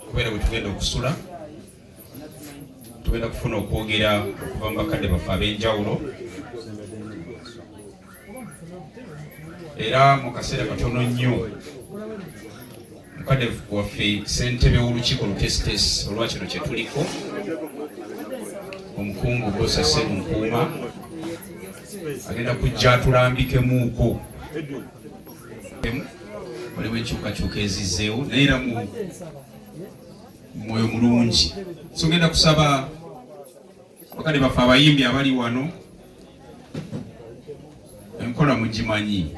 Kubeera bwe tugenda okusula, tugenda kufuna okwogera okuva mu bakadde baffe ab'enjawulo, era mu kaseera katono nnyo mukadde waffe ssentebe w'olukiiko luteesiteesi olwa kino kye tuliko, omukungu Bbosa Sserunkuuma, agenda kujja atulambikemuuko. Waliwo enkyukakyuka ezizzeewo, naye era mu mwoyo mulungi. So ngenda kusaba bakadde baffe abayimbi abali wano, enkola mugimanyi,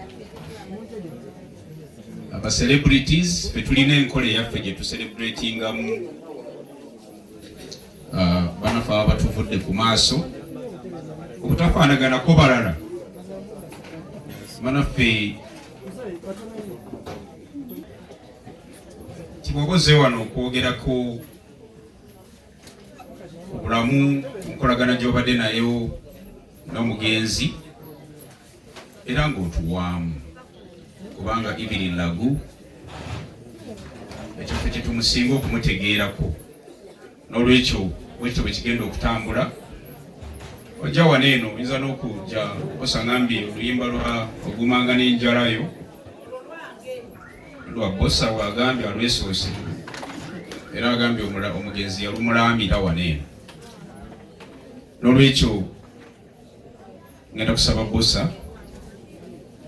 aba celebrities fe tulina enkola eyaffe gye tucelebratingamu banafe aba batuvudde ku maaso obutafaanaganako balala. Banaffe, kibwoboze wano okwogerako ku bulamu, nkolagana gy'obadde nayo n'omugenzi, era ng'otuwaamu, kubanga Evelyn Lagu ekyo ffe kyetumusinga okumutegeerako. N'olwekyo bwekityo bwe kigenda okutambula. Ojja wano eno, oyinza n'okujja osangambye oluyimba lwa ogumanga n'enjalayo lwa Bosa, wagambye alwesoose, era agambye omugenzi yalumulaamira wano eno. N'olwekyo ngenda kusaba Bosa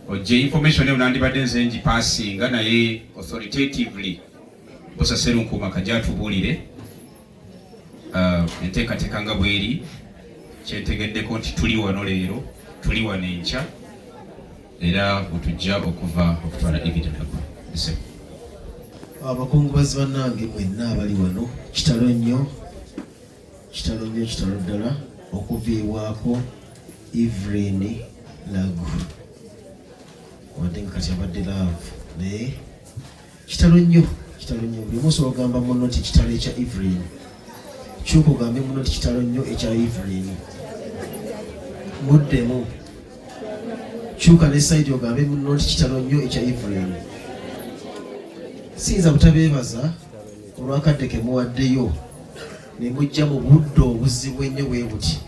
ojje. Information eyo nandibadde nze ngipassinga, naye authoritatively Bosa Serunkuuma kajja atubuulire enteekateeka nga bweri. Kyentegeddeko nti tuli wano leero, tuli wano enkya, era bwetujja okuva okutwala Evelyn Lagu. Abakungubazi bannange mwenna abali wano, kitalo nnyo, kitalo nnyo, kitalo ddala okuviibwako Evelyn Lagu, wadde nga kati abadde Love, naye kitalo nnyo, kitalo nnyo. Buli omu osobola okugamba muno nti kitalo ekya Evelyn. Kyuka ogambe muno nti kitalo nnyo ekya Evelyn. Muddemu, kyuka ne side ogambe muno nti kitalo nnyo ekya Evelyn. Siyinza butabeebaza olwakadde ke muwaddeyo ne mujja mu budde obuzibu ennyo bwe buti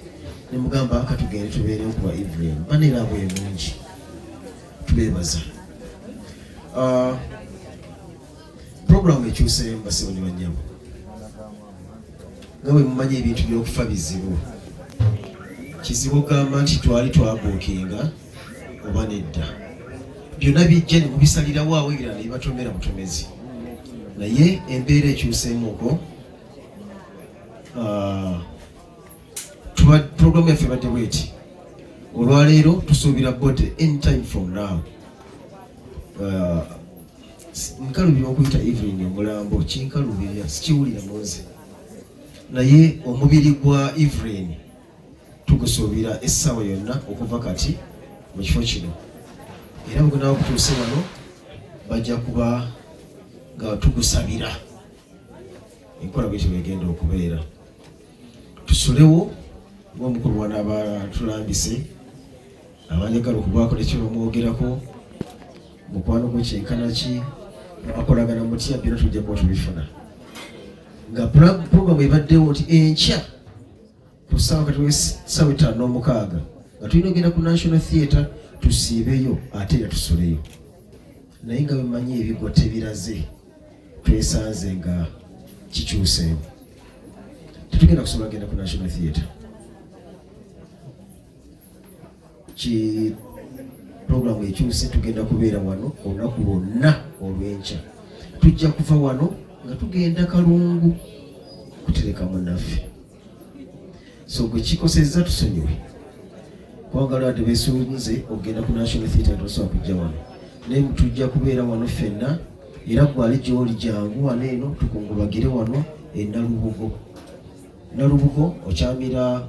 ne mugamba katugende tubeerewo kuba Evelyn baneera bwe mungi. Tubeebaza. Programu ekyuseemu, basebo ne bannyabo. Nga bwe mumanyi, ebintu by'okufa bizibu, kizibu okugamba nti twali twabuukinga oba nedda. Byonna bijja ne mubisalirawo awo, ebirala ne bibatomera butomezi, naye embeera ekyuseemuko. Programu yaffe ebadde bweti: olwaleero tusuubira body anytime from now. Nkalubira okuyita Evelyn omulambo, kinkalubirira, sikiwulira munze, naye omubiri gwa Evelyn tugusuubira essaawa yonna okuva kati mu kifo kino, era bwe gunaaba gutuuse wano bajja kuba nga tugusabira. Enkola bwetyo bwegenda okubeera. Tusulewo ng'omukulu wanaaba tulambise, abanjagala okubaako nekyo bamwogerako, mukwano gwe kyenkana ki, akolagana mutya, byonna tujja kuba tubifuna. Nga programu ebaddewo nti enkya ku ssaawa kati ssaawa 5:06 nga tulina ogenda ku National Theatre, tusiibeyo ate era tusuleyo, naye nga bemanyi ebigwa tebiraze, twesanze nga kikyuseewo, tetugenda kusobola genda ku National Theatre. Ki programu ekyuse, tugenda kubeera wano olunaku lwonna olw'enkya. Tujja kuva wano nga tugenda Kalungu kutereka munnaffe. So gwe kikosezza tusonyiwe, kubanga lwadde besunze okugenda ku National Theatre, tosobola kujja wano, naye tujja kubeera wano ffenna. Era gwali gyoli, jangu wano eno tukungubagire wano e Nalubugo. Nalubugo okyamira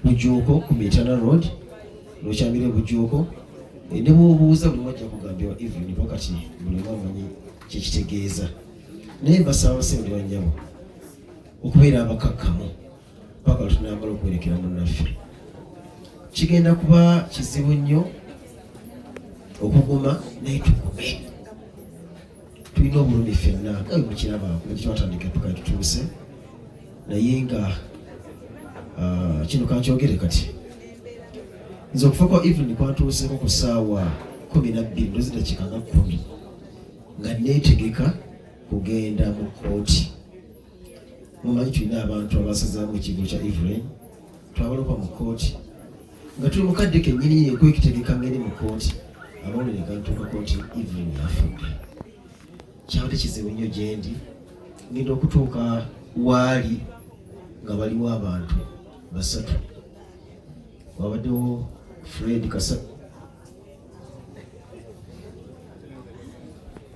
Bujuuko ku Mitana Road, nokyamira Bujuuko, ne bwobuuza buli wajja kugambibwa Evelyn, wakati buli omu amanyi kyekitegeeza. Naye mbasaba, basebo ne bannyabo, okubeera abakakkamu paka lwetunamala okuwerekera munnaffe. Kigenda kuba kizibu nnyo okuguma, naye tugume. Tulina obulumi ffenna nga bwe mukiraba kuba twatandika paka tutuuse, naye nga kino kankyogere kati, nze okufa kwa Evelyn kwantuuseeko ku ssaawa 12 ndozi dakiika nga 10 nga neetegeka kugenda mu kkooti. Mumanyi tulina abantu abasazaamu ekigo kya Evelyn, twabalopa mu kkooti nga tuli mukadde kennyini ekwekitegeka ngende mu kkooti, amawulire gantuukako nti Evelyn afudde. Kyabadde kizibu nnyo gyendi. Ngenda okutuuka waali nga baliwo abantu basatu, wabaddewo Fred Kasa,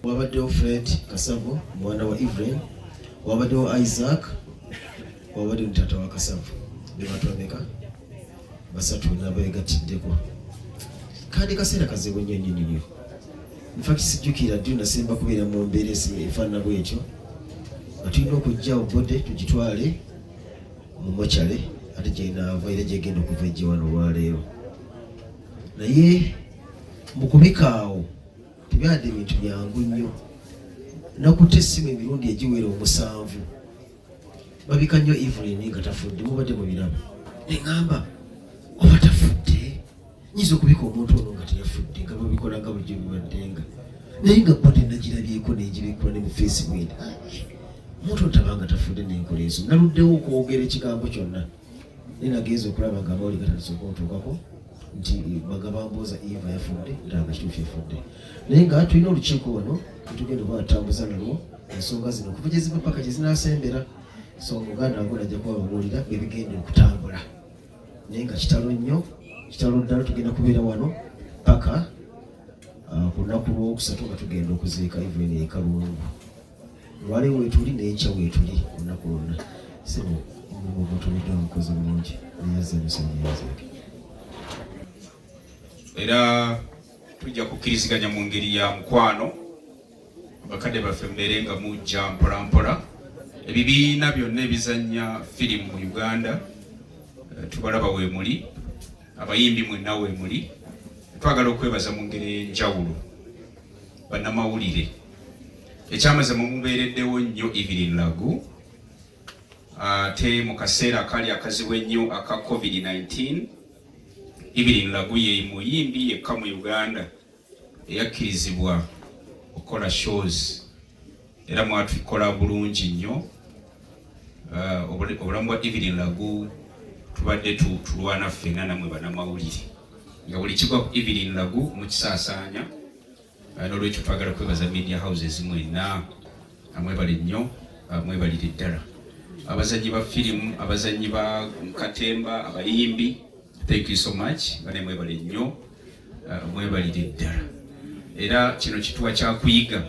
wabaddewo Fred Kasavu mwana wa Evelyn, wabaddewo Isaac, wabaddewo taata wa Kasavu. Be bantu bameka? Basatu nabeegatiddeko. Kandi kaseera kazibu nnyo nnyo nnyo. Infact sijjukira ddi nasemba kubeera mu mbeera efaanana bwetyo nga tulina okujja obode tugitwale mu mochale ate gyenaava era gyegenda okuva ejje wano olwaleero. Naye mu kubikaawo tebyadde bintu byangu nnyo. Nakutte essimu emirundi egiwera 7, babika nnyo Evelyn nga tafudde, mubadde mubiraba. Neŋŋamba oba tafudde, nyinza okubika omuntu ono nga teyafudde nga babikola nga bulijjo bibaddenga, naye nga body nagirabyeko nengibikkula ne mu face bwenti, omuntu ono tabanga tafudde nenkola ezo. Naluddewo okwogera ekigambo kyonna, naye nagenza okulaba nga amawulire gatandise okuntuukako nti bagabambuuza Eva yafudde, ddala nga kituufu yafudde. Naye nga tulina olukiiko wano tetugenda okuba tutambuza nalwo ensonga zino kuva gye ziva paka gye zinaasembera. So muganda wange ajja kuba babuulira bwe bigenda okutambula, naye nga kitalo nnyo, kitalo ddala. Tugenda kubeera wano paka ku lunaku lwokusatu nga tugenda okuziika Evelyn e Kalungu. Lwali weetuli n'enkya weetuli olunaku lwonna. Sebo, omulimu gwotubidde omukozi bulungi, neyaza emisanyayazeeke. Era tujja kukkiriziganya mu ngeri ya mukwano, bakadde baffe mubeere nga mujja mpola mpola. Ebibiina byonna ebizannya firimu mu Uganda tubalaba weemuli, abayimbi mwenna weemuli. Twagala okwebaza mu ngeri ey'enjawulo bannamawulire, ekyamazima mubeereddewo nnyo Evelyn Lagu, ate mu kaseera akali akazibu ennyo aka COVID-19. Evelyn Lagu ye muyimbi yekka mu Uganda eyakkirizibwa okukola shows, era mwatukola bulungi nnyo. Obulamu bwa Evelyn Lagu tubadde tulwana ffenna namwe bannamawulire, nga buli kigwa ku Evelyn Lagu mukisaasaanya. N'olwekyo twagala kwebaza media houses mwenna, mwebale nnyo, mwebalire ddala. Abazannyi ba firimu, abazannyi ba katemba, abayimbi, thank you so much bane, mwebale nnyo, mwebalire ddala. Era kino kituwa kyakuyiga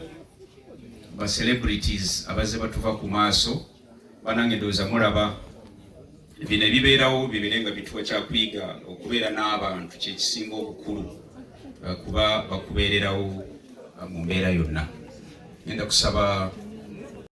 ba celebrities abazze batuva ku maaso. Banange, ndowooza mulaba bino ebibeerawo, bibeere nga bituwa kyakuyiga okubeera n'abantu kyekisinga obukulu, kuba bakubeererawo mu mbeera yonna. Ngenda kusaba